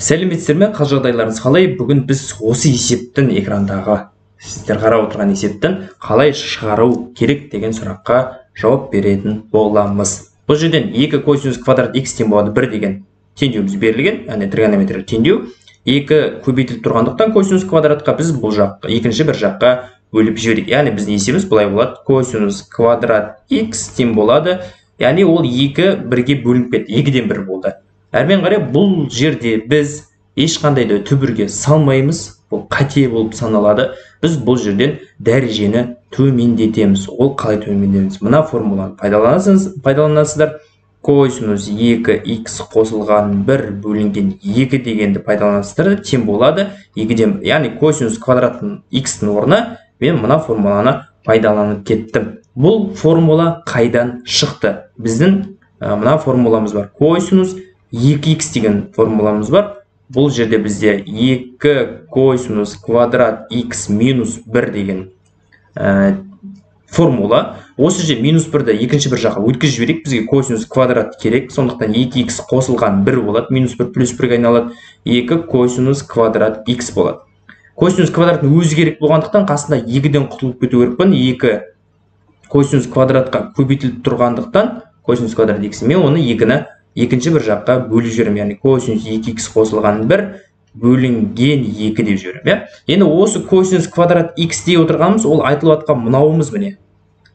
Сәлеметсіздер ме, қал жағдайларыңыз қалай? Бүгін біз осы есептің, экрандағы сіздер қарап отырған есептің қалай шығару керек деген сұраққа жауап беретін боламыз. Бұл жерден 2 косинус квадрат x тең болады 1 деген теңдеуіміз берілген, яғни тригонометриялық теңдеу. 2 көбейтіліп тұрғандықтан косинус квадратқа біз бұл жаққа, екінші бір жаққа бөліп жіберейік. Яғни біздің есебіміз былай болады: косинус квадрат x тең болады, яғни ол 2 бірге бөлініп кетті, 2-ден 1 болды. Әрмен қарай бұл жерде біз ешқандай да түбірге салмаймыз, бұл қате болып саналады. Біз бұл жерден дәрежені төмендетеміз. Ол қалай төмендетеміз? Мына формуланы пайдаланасыздар. Косинус 2х қосылған 1 бөлінген 2 дегенді пайдаланасыздар, тең болады 2-ден, яғни косинус квадраттың х-тің орнына мен мына формуланы пайдаланып кеттім. Бұл формула қайдан шықты? Біздің мына формуламыз бар. Косинус 2х деген формуламыз бар. Бұл жерде бізде 2 косинус квадрат х минус 1 деген формула. Осы жерде минус 1-ді екінші бір жаққа өткізіп жіберейік. Бізге косинус квадрат керек. Сондықтан 2х қосылған 1 болады. Минус 1 плюс 1-ге айналады. 2 косинус квадрат х болады. Косинус квадраттың өзі керек болғандықтан қасында 2-ден құтылып кету керекпін. 2 косинус квадратқа көбейтіліп тұрғандықтан косинус квадрат х, мен оны 2-ні екінші бір жаққа бөліп жіберемін. Яғни косинус 2х қосылған 1 бөлінген 2 деп жіберемін. Енді осы косинус квадрат х деп отырғанымыз, ол айтылып жатқан мынауымыз міне.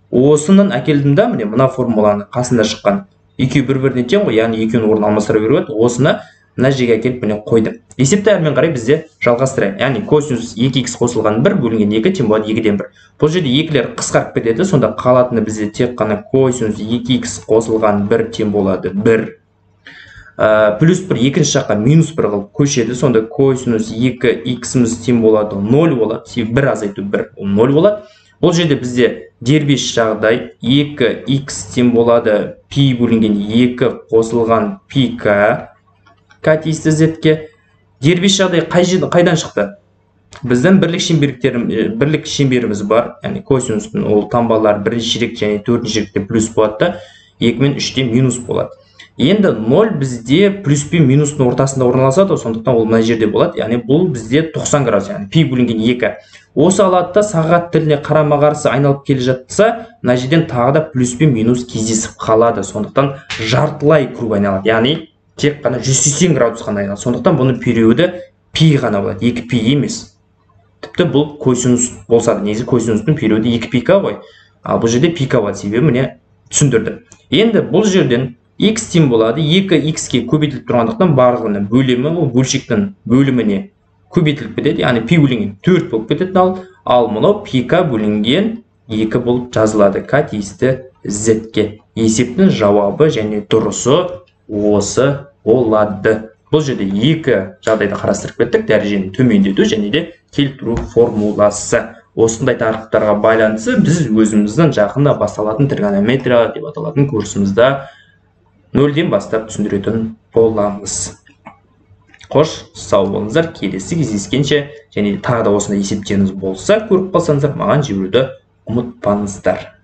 Осының әкелдім да, міне мына формуланы қасында шыққан. Екеуі бір-біріне тең ғой, яғни екеуінің орнын алмастыра беруге болады. Осыны мына жерге әкеліп міне қойдым. Есепті әрмен қарай бізде жалғастырайық. Яғни косинус 2х қосылған 1 бөлінген 2 тең болады 2-ден 1. Бұл жерде екілер қысқарып кетеді, сонда қалатыны бізде тек қана косинус 2х қосылған 1 тең болады 1. Плюс 1 екінші жаққа минус 1 қылып көшеді, сонда косинус 2х-іміз тең болады 0 болады. Себебі 1 азайту 1, ол 0 болады. Бұл жерде бізде дербес жағдай 2х тең болады пи бөлінген 2 қосылған пи к, к тиісті z-ке. Дербес жағдай қайдан шықты? Біздің бірлік шеңберіміз бар, яғни косинустың ол таңбалары бірінші ширек және төртінші ширекте плюс болады да, 2 мен 3-те минус болады. Енді 0 бізде плюс пен минустың ортасында орналасады, сондықтан ол мына жерде болады. Яғни бұл бізде 90 градус, яғни пи бөлінген 2. Осы алады да сағат тіліне қарама-қарсы айналып келе жатса, мына жерден тағы да плюс пен минус кездесіп қалады. Сондықтан жартылай круг айналады, яғни тек қана 180 градус қана айналады. Сондықтан бұның периоды пи ғана болады, 2 пи емес. Тіпті бұл косинус болса да, негізі косинустың периоды 2 пи к ғой. Ал бұл жерде пи к болады, себебі міне түсіндірдім. Енді бұл жерден x тең болады 2х-ке көбейтіліп тұрғандықтан барлығының бөлімі, ол бөлшектің бөліміне көбейтіліп кетеді, яғни пи бөлінген 4 болып кетеді, ал мынау пи к бөлінген 2 болып жазылады, к тиісті z-ке. Есептің жауабы және дұрысы осы болады. Бұл жерде екі жағдайды қарастырып кеттік: дәрежені төмендету және де келтіру формуласы. Осындай тақырыптарға байланысты біз өзіміздің жақында басталатын тригонометрия деп аталатын курсымызда 0-ден бастап түсіндіретін боламыз. Қош, сау болыңыздар. Келесі кездескенше, және тағы да осындай есептеріңіз болса, көріп қалсаңыздар, маған жіберуді ұмытпаңыздар.